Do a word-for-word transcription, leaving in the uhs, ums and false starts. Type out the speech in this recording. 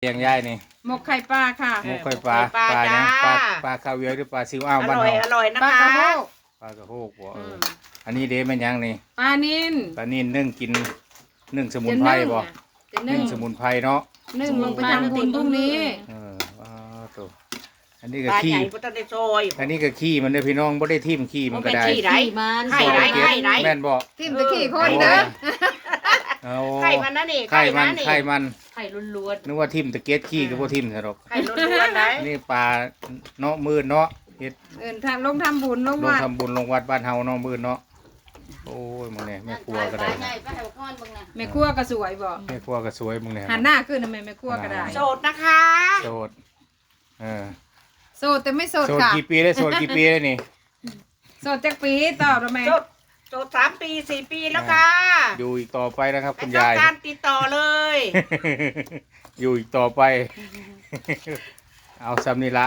เลี้ยงยายนี่ หมกไข่ปลาค่ะ หมกไข่ปลา หมกไข่ปลา ปลาหยัง จ้า ปลาปลาคาเวียร์หรือปลาซิวอ้าว อ บ้าน ร่อย เฮา อร่อยนะ ปลาก คะ ระโฮก ปลากระโฮกบ่เออ อืม อันนี้เด้แม่นหยังนี่ ปลานิล ปลานิลนึ่งกินนึ่งสมุนไพรบ่ จะนึ่ง นึ่งสมุนไพรเนาะ นึ่งลงไปทำบุญพรุ่งนี้ เอออ้าวโตอันนี้ก็ ปลา ขี้ ใหญ่ก็ต้องได้ซอย อันนี้ก็ขี้มันเด้อพี่น้องบ่ได้ทิ่มขี้มันก็ได้ บ่แม่นขี้ ไข่มัน ไข่ไหนไข่ไหน แม่นบ่ ทิ่มแต่ขี้คนเด้อ โอ้ ไข่มันนั่นนี่ ไข่มัน ไข่ ไข่มัน ไข่ล้วน นึกว่าทิ่มตะเก็ดขี้ก็บ่ทิ่มซะดอก ไข่ล้วนๆไหน นี่ปลาเนาะมื้อเนาะเฮ็ด เอิ้นทางลงทำบุญลง ลง วัด ทำบุญลงวัดบ้านเฮาเนาะมื้อเนาะโอ้ยมื้อนี้แม่ครัวก็ได้ ใหญ่ไปให้พ่อนเบิ่งนะ แม่ครัวก็สวยบ่ แม่ครัวก็สวยมื้อนี้ หันหน้าขึ้นนะแม่แม่ครัวก็ได้ โสดนะคะ โสดเออ โสดแต่ไม่โสด โสด ค่ะ กี่ปีแล้วโสดกี่ปีแล้วนี่ โสดจักปีตอบแล้วแม่ โสดโสดสามปีสี่ปีแล้วค่ะ อยู่อีกต่อไปนะครับ ไม่ คุณ ต้อง ยาย การติดต่อเลย อยู่อีกต่อไป เอาซ้ำนี่ละ